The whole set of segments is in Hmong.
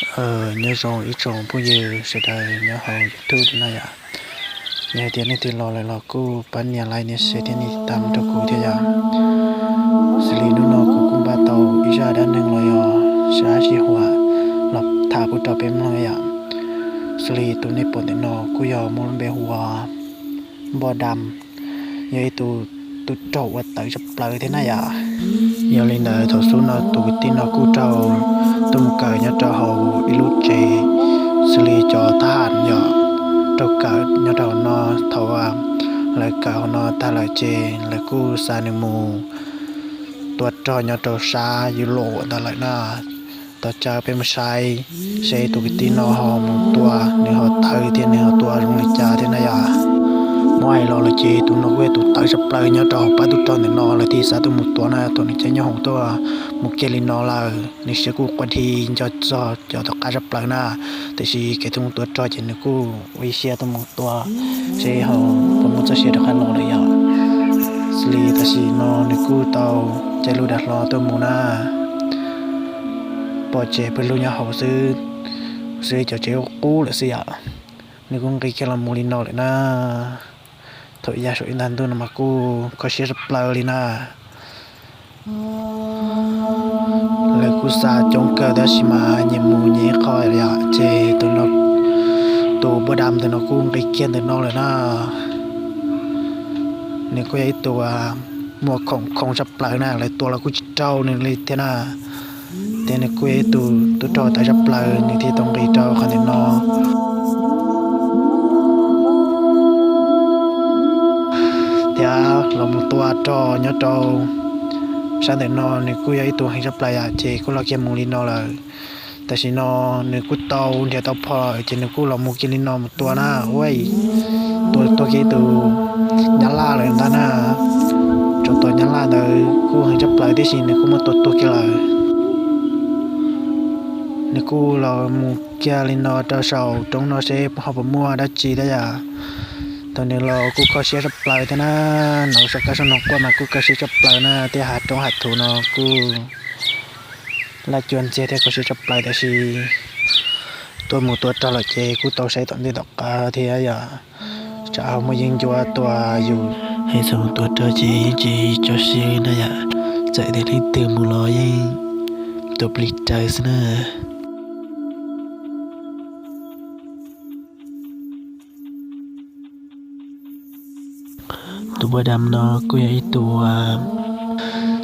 Nyob zoo ib tsoom phooj ywg sawv daws nyob hauv YouTube no yom. Yog hais tias nej twg los lawm los kuj pab nias like nias share thiab nias tiv tam rau kuv thiab yom. Xws li hnub no kuv kuj npaj tau ib zaj dab neeg los yog zaj sij huam los tham pub rau peb mloog yom. Xws li tus nej pom ntawm no kuj yog muaj lub npe hu ua Npoj Dam, yog ib tug tub rog uas tawv tshaj plaws thiab na yom. Yog li ntawd thaum xub no tus kwv tij no kuj raug tuaj mus kawm nyob rau hauv ib lub tsev xws li cov thab ham yom, raug kawm nyob rau hauv no. Thaum lawv kawm hauv no tag lawm ces lawv kuj xa nws mus tua rog nyob rau sab yus los ntawd lawm na. Tos caw peb mus saib seb tus kwv tij no ho mus tua nws ho tawv thiab nws ho tua zoo li cas thiab na yom. Muab hais los lawm ces tus no kuj yog tus tawv tshaj plaws nyob rau hauv pab tub rog ntawm no lawv thiaj xav tuaj mus tua na. Thaum nws caij nyoob hoom tuaj mus kiag li no lawm nws siab kuj quaj dhi nco txog cov tom qab tshaj plaws na. Tiam sis kev tuaj mus tua rog ces nws kuj ua ib siab tuaj mus tua seb ho puas muaj txoj sia rov qab los lawm yom. Xws li tam sim no nws kuj tau caij lub dav hlau tuaj mus na. Pom tsev pw lug nyob hauv xwb, xws li cov tsev qub lawm xwb yom. Nws kuj nqis kiag los mus li no lawm na. Thaum ya saum ib ntag ntuj no mas kuj kho siab tshaj plaws li na. Lawv kuj xa coob kawg tab sis mas nyias mus nyias ib qho yom. Ces tus Npoj Dam ntawm no kuj nqis kiag ntawm no lawm na. Nws kuj yog ib tug muaj khoom khoo tshaj plaws na, lawv tua los kuj tsis raug nws li thiab na. Thiab nws kuj yog ib tug tub rog tawv tshaj plaws nws thiaj tau nqis rau qhov ntawm no thiab los mus tua rog nyob rau sab ntawm no. Nws kuj yog ib tug heev tshaj plaws yom, ces kuj los kiag mus li no lawm. Tam sim no nws kuj tau nrhiav tau phom lawm ces nws kuj los mus kiag li no mus tua na. Ua tua tuag kiag ib tug nyab laj lawm ntag na. Tsov tom nyab laj ntawd kuj heev tshaj plaws tib si nws kuj muab tua tuag kiag lawm. Nws kuj los mus kiag li no rau saum roob no seb ho puas muaj dab tsi thiab yom. Thaum nws los kuj kho siab tshaj plaws thiab na. Nws saum kab saum noog quaj mas kuj kho siab tshaj plaws na, tej hav roob hav thuv no kuj laj cua ntxiag thiab kho siab tshaj plaws tab sis tuaj mus tua rog lawm ces kuj tau saib tom ntej tom qab thiab yom. Tsam ho muaj yeeb ncuab tua yus, hais txog mus tua rog ces yeej tsis tso siab na yom. Txawm tias leej twg mus los yeej tua plig raws xwb na. Tus Npoj Dam no kuj yog ib tug,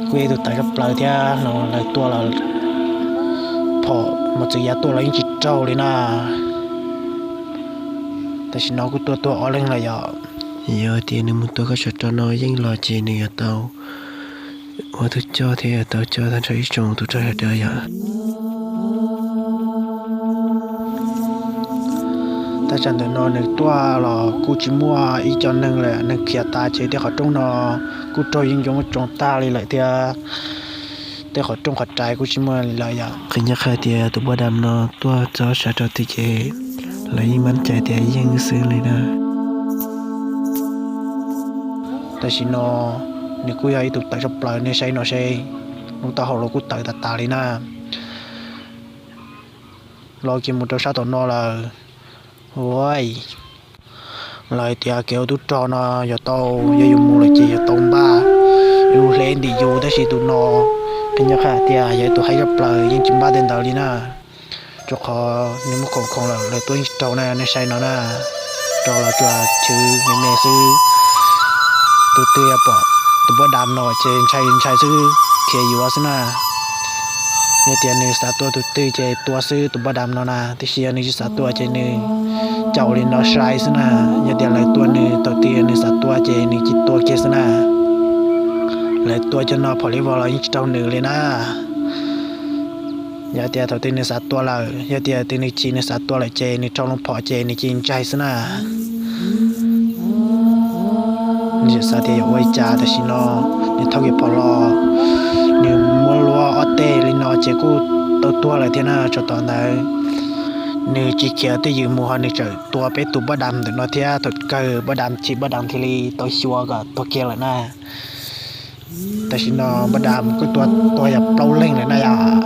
kuj yog ib tug tawv tshaj plaws thiab, lawv tua los phom mos txwv yav tuaj los yeej tsis raug li na. Tam sim no kuj tua tuag ob leeg lawm yom. Yog tias nws mus tua koj saum rog no yeej los ces nws yuav tau ua tub coj thiab yuav tau coj tag nrho ib tsoom tub rog sawv daws yom. Thaj tsam ntawm no nws tuaj los kuj tsis muaj ib co neeg lawm, neeg khiav tas ces tej qhov rooj no kuj raug yeeb ncuab muab tsoo tag li lawm thiab. Tej qhov rooj qhov rais kuj tsis muaj li lawm yom. Qhia nyob qhia tias tus Npoj Dam no tuaj txog sab rau twg ces lawv yeej mab cai tias yeej xwb li na. Tam sim no nws kuj yog ib tug tawv tshaj plaws, nej saib no seb, lub taub hau los kuj tawv tas tas li na. Los kiag mus rau sab tom no lawm. Ua, lawv tias kev ua tub rog no yuav tau, yog yus mus lawm ces yuav tau npaj, yus hle ntim yus, tab sis tus no qhia nyob qhia tias yog ib tug haib tshaj plaws yeej tsis npaj tej ntawd li na. Rau qhov nws muaj khoom khoom lawm, lawv tuaj yeej tsis raug na, nej saib no na. Raug los tsuas chwv me me xwb. Tus twg pom tus Npoj Dam no ces ntshai ntshai xwb, khiav yuav xwb na. Yog tias nws xav tua tus twg ces tua xwb tus Npoj Dam no na, tiam sis yog nws tsis xav tua ces nws caum li no sai xwb na. Yog tias lawv tua nws thaum twg nws xav tua ces nws cia tua kiag xwb na. Lawv tua cov no phom li vog los yeej tsis raug nws li na. Yog tias thaum twg nws xav tua lawm, yog tias twg nws chim nws xav tua lawm ces nws rho loo phom ces nws cia li ntsaig xwb na. Nws tseem xav tias yuav ua li cas, tam sim no nws thauj kiag phom los, nws muab luab ob teg li no ces kuj tau tuag lawm thiab na. Tsov tom ntawd nws tsis khiav twj ywm mus ho nws tseem tua peb tus Npoj Dam ntawm no thiab. Thaum kawg Npoj Dam chim, Npoj Dam thiaj li tau xyuas kom tuag kiag lawm na. Tam sim no Npoj Dam kuj tua tuag yog plaub leeg lawm na yom.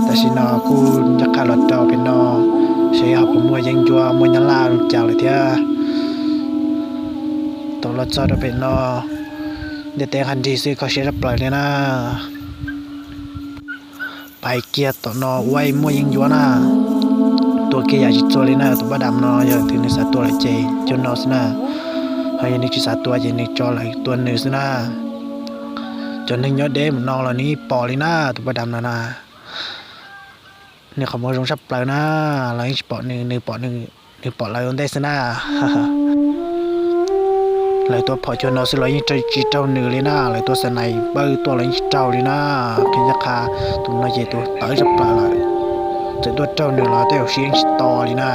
Tam sim no kuj nco qab los rau pem no. yeeb ncuab muaj nyab laj zoo cas lawm thiab. Thaum los txog rau pem no, ntiaj teb qab nrig xwb kho siab tshaj plaws li na. Pais kiag tom no ua muaj yeeb ncuab na, tua kiag yam tsis txuag li na. Tus npoj dam no yog twg nws xav tua lawm ces cov no xwb na, ho yog nws tsis xav tua ces nws tso lawv tua nws xwb na. Cov neeg nyob deb mus no los nws yeej pom li na, tus npoj dam no na. Nws qhov muag zoo tshaj plaws na, lawv yeej tsis pom nws, nws pom nws, nws pom lawv ua ntej xwb na. Lawv tua phom cov no xwb los yeej tsis raug nws li na, lawv tua xa nais pawg tuaj los yeej tsis raug li na. Qhia ncaj qha tus no ces tus tawv tshaj plaws lawm, txawm tuaj raug nws los tej zaum siab yeej tsis to li na.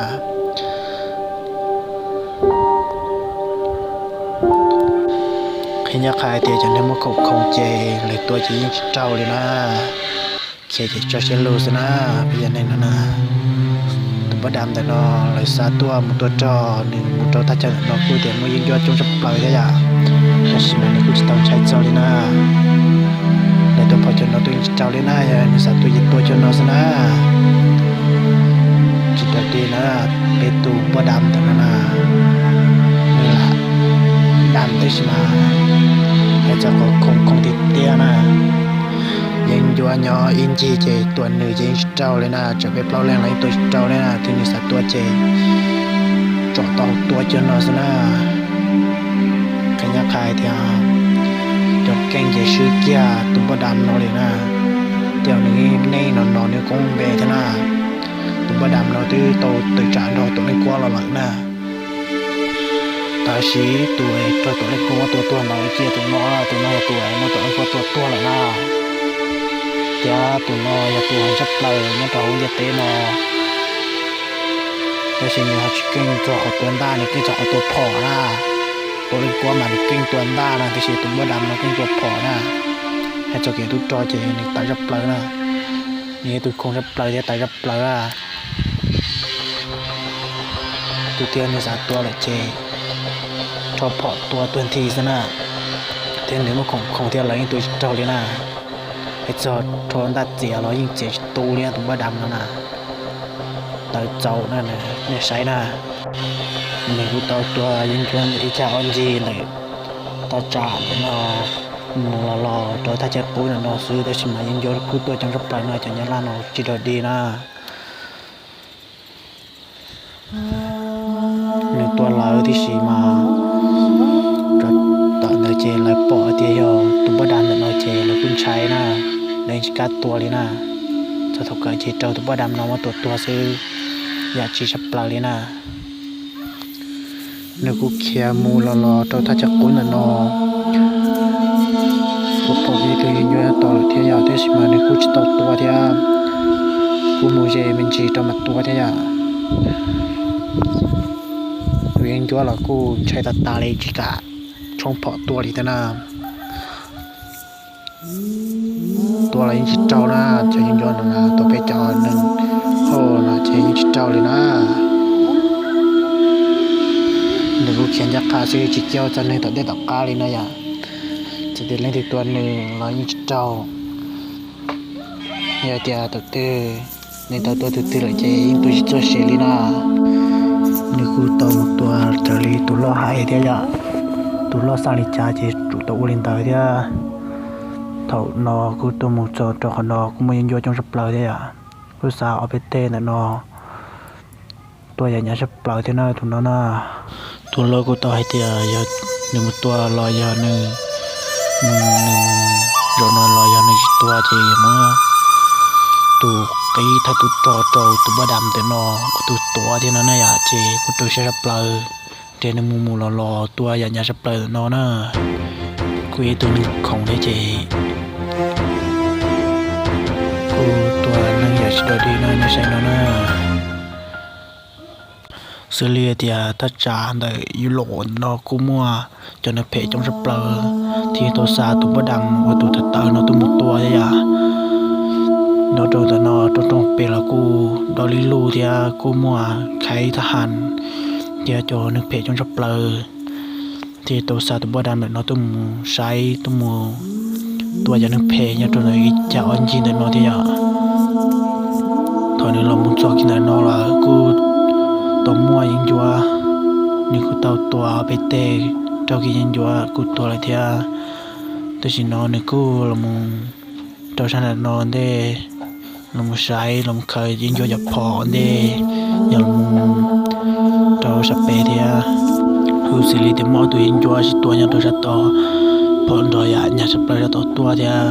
Qhia ncaj qha hais tias cov neeg muaj khoom khoom ces lawv tua ces yeej tsis raug li na. Khiav ces tso siab lug xwb na. Peb yog neeg no na, tus npoj dam ntawm no lawv xa tuaj mus tua rog, nws mus rau thaj chaw ntawm no kuj tias muaj yeeb ncuab coob tshaj plaws thiab yom, tab sis mas nws kuj tsis tau ntshai txog li na. Lawv tua phom cov no tua yeej tsis raug li na, yog nws xav tua ces tua cov no xwb na. Tsis raug li na, peb tus npoj dam ntawm no na, nws lam dam tab sis mas hais txog qhov khoom khoom tiag tiag na, yeeb ncuab nyob ib ncig ces tua nws ces yeej tsis raug li na, txawm peb plaub leeg los yeej tua tsis raug li na, thiab nws xav tua ces tsom tau tua cov no xwb na. Qhia ncaj qha hais tias cov keej ces swb kiag tus npoj dam no li na, tej zaum nws nej no no nws koob npe thiab na. Tus npoj dam no twb tau tawm tsam nrog Tuam Leej Kuab los lawm na. Tab sis tus raug Tuam Leej Kuab tua tuag ntawd cia tus no, tus no yog tus muab Tuam Leej Kuab tua tuag lawm na. Thiab tus no yog tus heev tshaj plaws nyob rau hauv ntiaj teb no. Tab sis nws ho tsis keej txog qhov tua ntaj, nws keej txog qhov tua phom na. Tuam Leej Kuab mas nws keej tua ntaj na, tiam sis tus npoj dam no keej tua phom na. Hais txog kev tub rog ces nws tawv tshaj plaws na. Nws yog tus khoom tshaj plaws thiab tawv tshaj plaws na. Tus twg nws xav tua lawm ces rho phom tua tuag nthi xwb na. Thiab nws muaj khoom khoom thiab lawv yeej tua tsis raug li na. Hais txog rho ntaj txiav los yeej txiav tsis tu li tus npoj dam no na. Tawv txaus na, nej saib na. Nws kuj tau tua yeeb ncuab ib cag ob ncig ntawm thaj tsam ntawm no mus los los rau thaj chaw qub ntawm no xwb, tab sis mas yeeb ncuab kuj tuaj coob tshaj plaws no, cov nyab laj no tsis raug dig na. Nws tua lawv tib si mas tawm ntawd ces lawv pom tias yog tus npoj dam ntawm no ces lawv kuj ntshai na, lawv yeej tsis kam tua li na. Txog thaum kawg ces raug tus npoj dam no muab tua tuag xwb, yam tsis tshaj plaws li na. Nws kuj khiav mus los los rau thaj chaw qub ntawm no, kuj pom ib tug yeeb ncuab nyob tod lawm thiab yom, tab sis mas nws kuj tsis tau tua thiab, kuj mus ze me ntsis rau mam tua thiab yom. Tus yeeb ncuab los kuj ntshai tas tas li tsis kam tshoob phom tua li thiab na. Tua los yeej tsis raug na, cov yeeb ncuab no na, tua peb cov neeg hauj no ces yeej tsis raug li na. Nws kuj khiav ncaj qha xwb tsis caum txog neeg tom ntej tom qab li na yom. Txawm tias leej twg tua nws los yeej tsis raug. Yog tias thaum twg nws tau tua tus twg lawm ces yeej tua tsis txog siav li na. Nws kuj tau mus tua raws li tus loj hais thiab yom. Tus loj xa li cas ces tsum tau ua li ntawd thiab. Thaum no kuj tuaj mus txog rau qhov no kuj muaj yeeb ncuab coob tshaj plaws thiab yom. Kuj xa ob peb teg ntawm no tuaj yam nyab tshaj plaws thiab na tus no na. Tus loj kuj tau hais tias yog nws mus tua los yog nws, nws zaum no los yog nws tsis tua ces yuav muab tus qib thawj tub rog rau tus npoj dam ntawm no kuj tus tuav thiab no na yom, ces kuj rau siab tshaj plaws. Nrhiav nws mus mus los los tua yam nyab tshaj plaws ntawm no na. Kuj yog ib tug neeg khoom thiab ces kuj tua neeg yam tsis dog dig no nej saib no na. Xws li tias thaj tsam ntawm yus los no kuj muaj cov neeg phem coob tshaj plaws, thiaj tau xa tus npoj dam uas tus tawv tawv no tuaj mus tua thiab yom. Nyob rau ntawm no rooj rooj pem los kuj dog lig lug thiab kuj muaj khaiv thab ham thiab cov neeg phem coob tshaj plaws, thiaj tau xa tus npoj dam ntawm no tuaj mus saib tuaj mus tua cov neeg phem nyob rau ntawm ib cag ob ncig ntawm no thiab yom. Thaum nws los mus txog kiag ntawm no lawm kuj tau muaj yeeb ncuab, nws kuj tau tua peb teg rau kiag yeeb ncuab kuj tuag lawm thiab. Tam sim no nws kuj los rau sab nram no ntej, los mus saib los khaws yeeb ncuab cov phom ntej, yog los rau sab pem thiab. Kuj xws li tias muaj ob tug yeeb ncuab sib tua nyob rau sab tod, phom nrov yam nyag tshaj plaws sab tod tuaj thiab.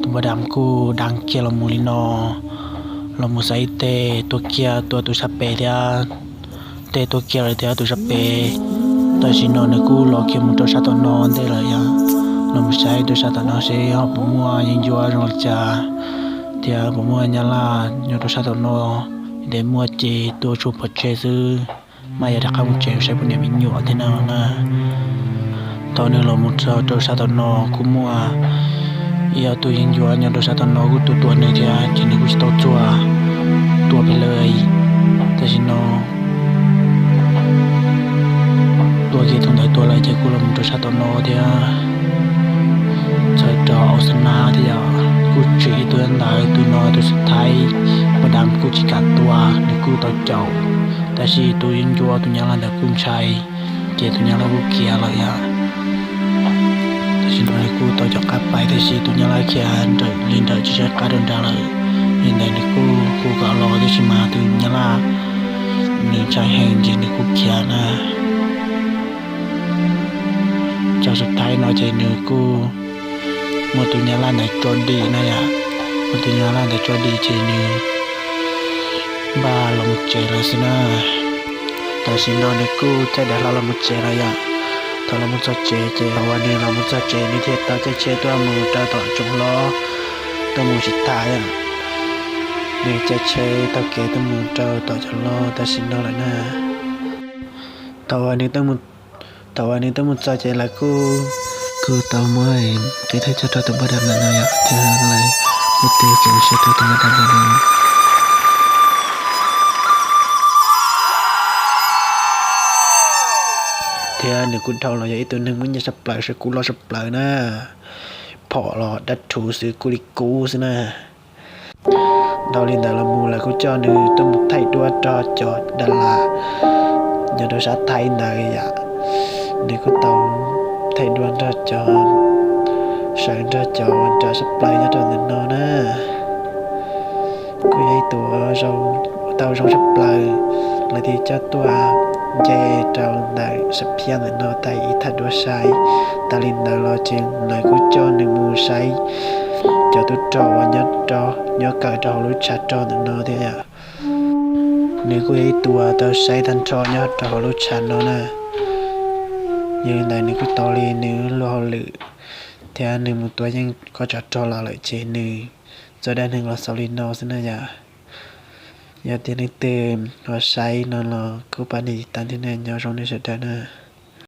Tus npoj dam kuj dam kiag los mus li no, los mus xaiv ib teg tuaj kiag tua tus sab pem thiab, teg tuaj kiag lawm thiab tus sab pem. Tam sim no nws kuj los kiag mus rau sab tom no ntej lawm yom, los mus saib rau sab tom no seb ho puas muaj yeeb ncuab zoo li cas, thiab puas muaj nyab laj nyob rau sab tom no. Yog tias muaj ces tua tshuaj pov tseg xwb, mas yuav rov qab mus tsev saib poj niam me nyuam thiab no na. Thaum nws los mus txog rau sab tom no kuj muaj ib ob tug yeeb ncuab nyob rau sab tom no kuj tua tua nws thiab ces nws kuj tsis tau txuag tua pes lawm. Tam sim no tua kiag tus ntawd tuag lawm ces kuj los mus rau sab tom no thiab. Txawm rau Australia thiab yom, kuj tsim ib tug ntawd, tus no tus xub thaib, npoj dam kuj tsis kam tua, nws kuj tau caum. Tab sis tus yeeb ncuab tus nyab laj ntawd kuj ntshai, ces tus nyab laj kuj khiav lawm yom. Tam sim no nws kuj tau caum qab pais tab sis tus nyab laj khiav nrawm li nrawm tsis saib qab rau nrad lawm. Li ntawd nws kuj hu kom los tab sis mas tus nyab laj nws ntshai heev ces nws kuj khiav na. Cov xub thaib no ces nws kuj muab tus nyab laj ntawd tso dim na yom, muab tus nyab laj ntawd tso dim ces nws npaj los mus tsev lawm xwb na. Tam sim no nws kuj caij dav hlau los mus tsev lawm yom. Thaum los mus txog tsev ces thaum uas nws los mus txog tsev nws thiaj tau caij tsheb tuaj mus rau tom tsoom hlob tuaj mus tsis tas yom. Nws caij tsheb taug kev tuaj mus rau tom cov hlob tam sim no lawm na. Thaum uas nws, thaum uas nws tuaj mus txog ces lawv kuj, kuj tau muab qhib thawj coj rau tus npoj dam ntawm no yom, thiab lawv kuj tig kev mus saib rau tus npoj dam ntawm no. Thiab nws kuj dhau los yog ib tug neeg muaj nyiaj tshaj plaws, saib kub loj tshaj plaws na, phom los dab rhuv xwb kub li kub xwb na. Dhau li ntawd los mus lawv kuj coj nws tuaj mus thaij duab rau cov Dav Las nyob rau sab Thaib ntawd yom. Nws kuj tau thaij duab nrog cov, sawv nrog cov nram sab plaws nyob rau ntawm no na. Kuj yog ib tug tau zoo tshaj plaws, lawv thiaj coj tuaj nce rau ntawm sam phiab ntawm no thaij ib thaj duab saib. Tas li ntawd los ces lawv kuj coj nws mus saib cov tub rog uas nyob kawm rau hauv lub tshav rog ntawm no thiab yom. Nws kuj yog ib tug tau saib tag nrho nyob rau hauv lub tshav no na. Yog li ntawd nws kuj tau li nws lub hauj lwm thiab nws mus tua yeej kob tsov rog los lawm ces nws txoj dab neeg los xaus li no xwb na yom. Yog tias leej twg ho saib no los kuj pab nias tiv tas thiab na, nyob zoo nej sawv daws na.